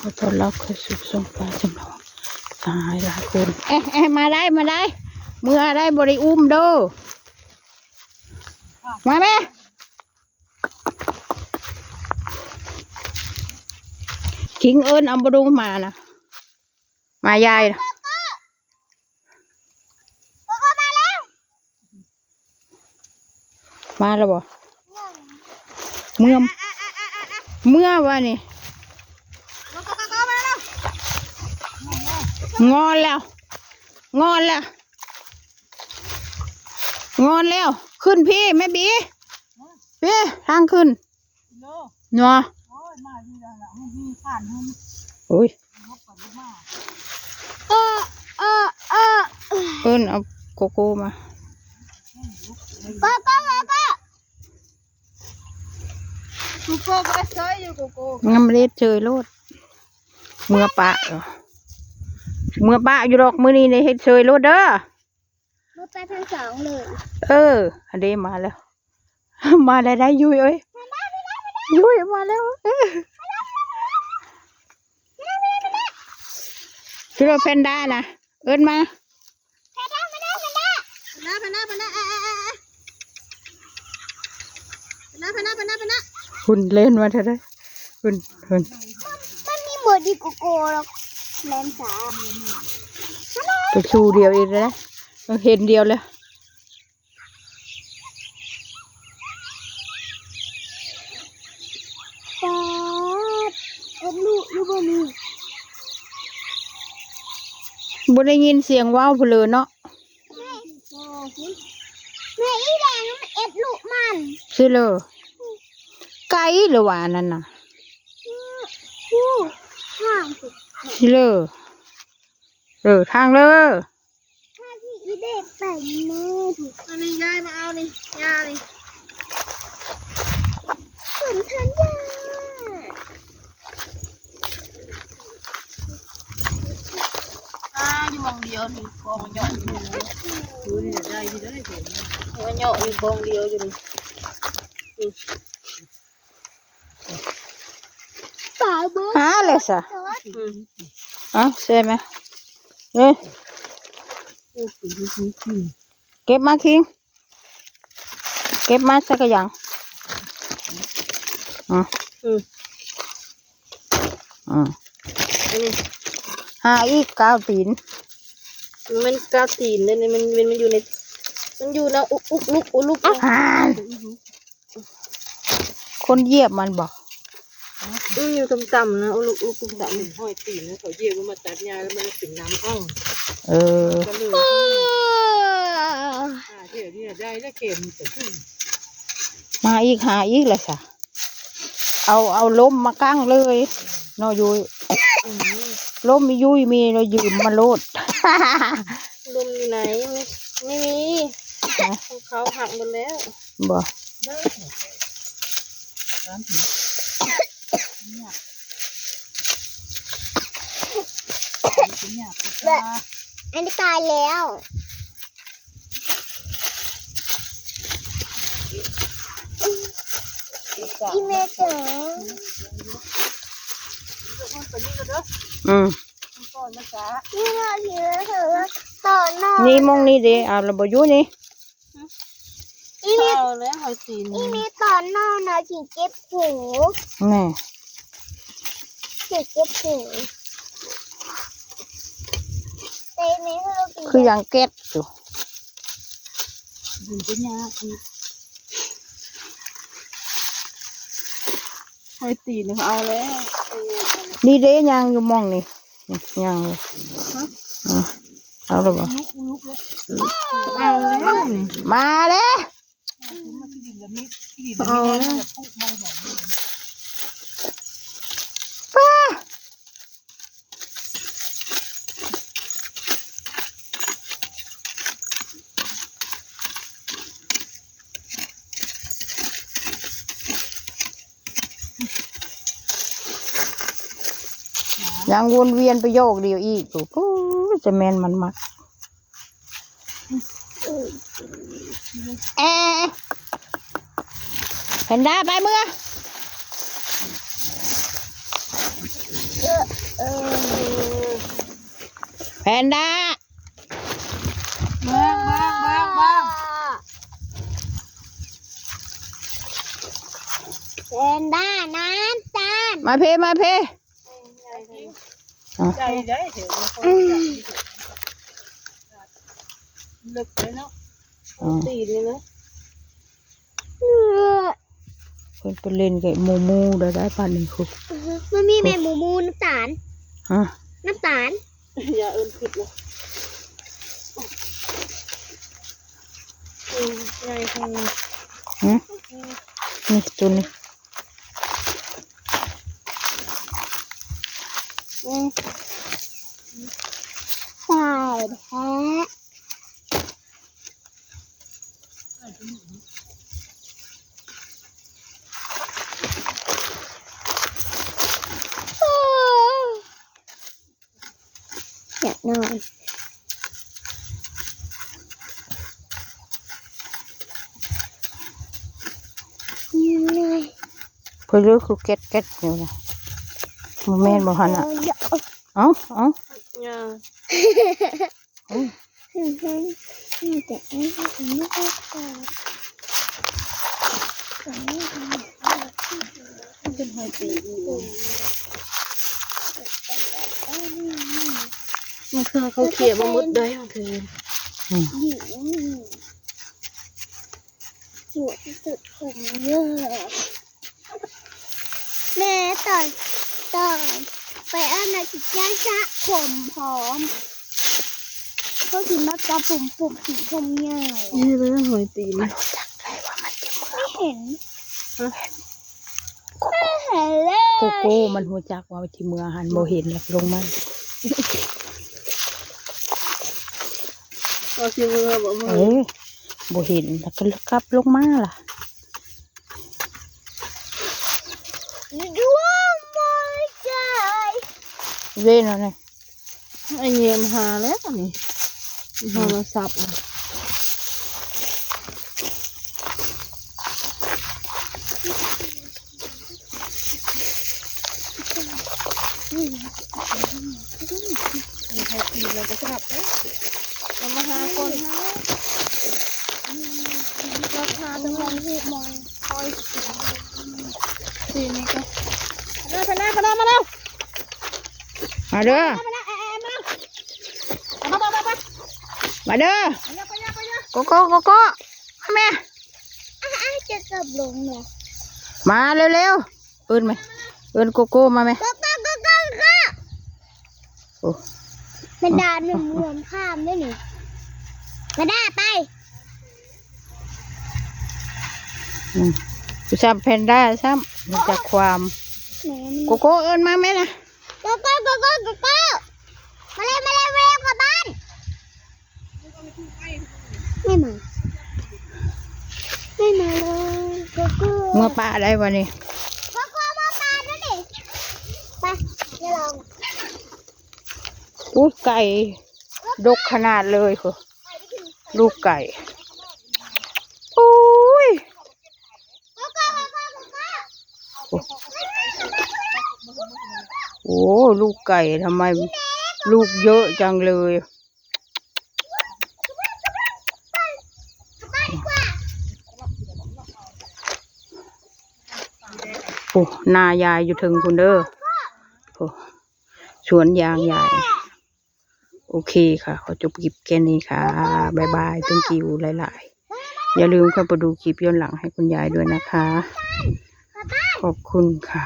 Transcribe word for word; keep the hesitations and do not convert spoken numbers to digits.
ขอต้อนรับเข้าสู่ช่องฟ้าจำลอง สหายหลายคน เอ๊ะเอ๊ะมาได้ มาได้ เมื่อได้บ่ได้อุ้มเด้อ มาแม่ คิงเอิ้นเอาบ่ดูมานะ มายายนะ มาแล้วบ่ เมื่อ เมื่อวะนี่ งอนแล้ว งอนแล้ว งอนแล้ว ขึ้นพี่แม่บี พี่ ทางขึ้น เนาะ โอ้ย มาอยู่แล้วล่ะ มันมีผ่านมัน โอ้ย ลบไปลบมา เออ เออ เออ เอิ้นเอาโกโก้มา ป้า ป้า ป้า ป้า กูโก้ก็เซยอยู่ กูโก้ ยังไม่ได้เจอโลด เมื่อปะเหรอ เมื่อปะอยู่ดอก มื้อนี้ได้เฮ็ดเซยโลดเด้อ เมื่อปะทั้งสองเลย เออ อันเด้มาแล้ว มาแล้วได้ยุ้ยเอ้ย ยุ้ยมาแล้ว เออ คิดว่าแพนด้านะ เอิ้นมา แพนด้า แพนด้า แพนด้า แพนด้า แพนด้า อ่ะ อ่ะ อ่ะ อ่ะ แพนด้า แพนด้า แพนด้า แพนด้า หุ่นเล่นมาเท่าไร หุ่น หุ่น มันมีหมดดีกูโกหรอก แลนสา ไปชูเดียวอีกแล้วนะ เห็นเดียวเลย ป๊าด เอ็ดลูกอยู่บ่มี บ่ได้ยินเสียงว้าวเพนเลยเนาะ แม่ แม่อีแดงมันเอ็ดลูกมัน สิเลย ไกลหรือว่าอันนั้นน่ะ อู้ ห่างสุด สิเลย เออ ทางเลย ถ้าที่อีเด็กไปแม่ถูก อันนี้ยายมาเอานี่ ยานี่ สนทยา อ่า อยู่หม่องเดียวนี่ กองเยาะอยู่ ดูนี่ได้อยู่เด้อ กองเยาะอยู่กองเดียวอยู่นี่ ป่าเบิด หาเลยสะ อืม เอ้า ใช่ไหม เอ้ย เก็บมาคิง เก็บมาสักอย่าง อ่ะ อืม อ่ะ อันนี้ หาอีกกาวตีน มันกาวตีนเนี่ย มัน มัน มันอยู่ใน มันอยู่นะ อุก อุก ลุก อุก ลุก อ่ะ คนเหยียบมันบ่ อืม อยู่ต่ำๆนะ อุก ลุก อุก ลุก ต่ำ ห้อยตีนนะ เขาเหยียบมันมาตัดหญ้าแล้วมันเป็นน้ำอ่อง เออ ก็เลย อ่า เดี๋ยวนี้ได้แล้วเข็มแต่ขึ้น มาอีก หาอีกเลยสะ เอา เอาลมมากั้งเลยเนาะ ยุ้ย อืม ลมมียุ้ยมี เรายืมมาโลด ลมอยู่ไหน ไม่ ไม่มี ฮะ ของเขาหักหมดแล้ว บ่ ได้ อันนี้ตายแล้ว อีเมเจ๋อ อืม นี่เราถือว่าต่อนอน นี่มองนี่เด้ เอาละบ่อยู่นี่ อีเม เอาแล้วหอยตีน อีเมต่อนอนนะ ถึงเจ็บหู แน่ ถึงเจ็บหู แต่ในเรื่อง คือยังเก็ดอยู่ มันก็ยากอีก หอยตีนเขาเอาแล้ว นี่เด้ ยังอยู่มองนี่ ยังอยู่ ฮะ อ่ะ เอาแล้วบ่ ลุกลุกแล้ว เอาแล้วนี่ มาเลย เอาแล้ว ป้า ยังวนเวียนไปโยกเดียวอีก โอ้โห จะแม่นมันมัก แอะ แพนด้าไปเมือ แพนด้า เบิ่งเบิ่งเบิ่งเบิ่ง แพนด้าน้ำตาล มาเพมาเพ ใหญ่ได้เถอะ อืม เลิกเลยเนาะ อ๋อ ตีนเลยเนาะ เพิ่นไปเล่นกับหมู่หมู่ได้ ได้ปานนี้คือ มันมีแม่หมู่หมู่น้ำตาล ฮะ น้ำตาล อย่าเอิ้นผิดเลย อืม ใหญ่จังเลย ฮะ นี่ตัวนี้ อืม ใช่แท้ อยากนอน เพิ่นเลือกคือแก๊ดแก๊ดอยู่นะ บ่แม่นบ่หั่นน่ะ เออ เอ้า เอ้า ย่า เอ้า อือฮึ อืม แต่อันนี้อันนี้ก็ก่อน เป็นหอยตีอีก มันคือเขาเคลียร์บ่หมดได้มันคือ อืม สวยที่สุดผมเยอะ แม่ตอน ตอนไปอาบน้ำกินแก้งสระผมพร้อม ก็กินมาตาปุ่มๆ สีผมยาว นี่เลยหอยตีน ไม่เห็น ฮะ ไม่เห็นเลย โกโก้มันฮู้จักว่าที่เมือหันบ่เห็นหรอกลงมา เอาที่เมือบ่เมือ เออ บ่เห็นแล้วก็กลับลงมาล่ะ Oh my god เว้นเอาเนี่ย ไอ้เยี่ยมหาแล้วนี่ โทรศัพท์ มีใครตีเราก็สลับนะ เรามาหาคนหา ราคาทำไมรีบมอง คอย สีนี้ก็ มาแล้ว มาแล้ว มาแล้ว มาแล้ว มาเด้อ มาแล้ว แอร์ แอร์ มา มา มา มา มา มาเด้อ มาแล้ว มาแล้ว มาแล้ว โกโก้ โกโก้ มาแม่ อ่ะ อ่ะ จะกลับลงเหรอ มาเร็วๆ เอิ้นไหม เอิ้นโกโก้มาไหม โกโก้ โกโก้ โกโก้ โอ้ แพนด้าหนึ่งรวมข้ามด้วยนี่ แพนด้าไป อืม ซ้ำแพนด้าซ้ำ รู้จักความ แหมมัน โกโก้เอิ้นมาไหมนะ โกโก้ โกโก้ โกโก้ มาเลย มาเลย มาเลย กลับบ้าน ไม่มา ไม่มาเลย โกโก้ เมือป่าได้วะนี่ โกโก้ เมือป่าด้วยดิ ไป เดี๋ยวลอง อู้ ไก่ ดกขนาดเลย โกโก้ ลูกไก่ โอ้ย โกโก้ โกโก้ โกโก้ โอ้ ลูกไก่ ทำไมลูกเยอะจังเลย โอ้ นายายอยู่เทิงพุ้นเด้อ โอ้ สวนยางยาย โอเคค่ะ ขอจบคลิปแค่นี้ค่ะ บ๊ายบาย thank you หลายๆ อย่าลืมเข้าไปดูคลิปย้อนหลังให้คุณยายด้วยนะคะ ขอบคุณค่ะ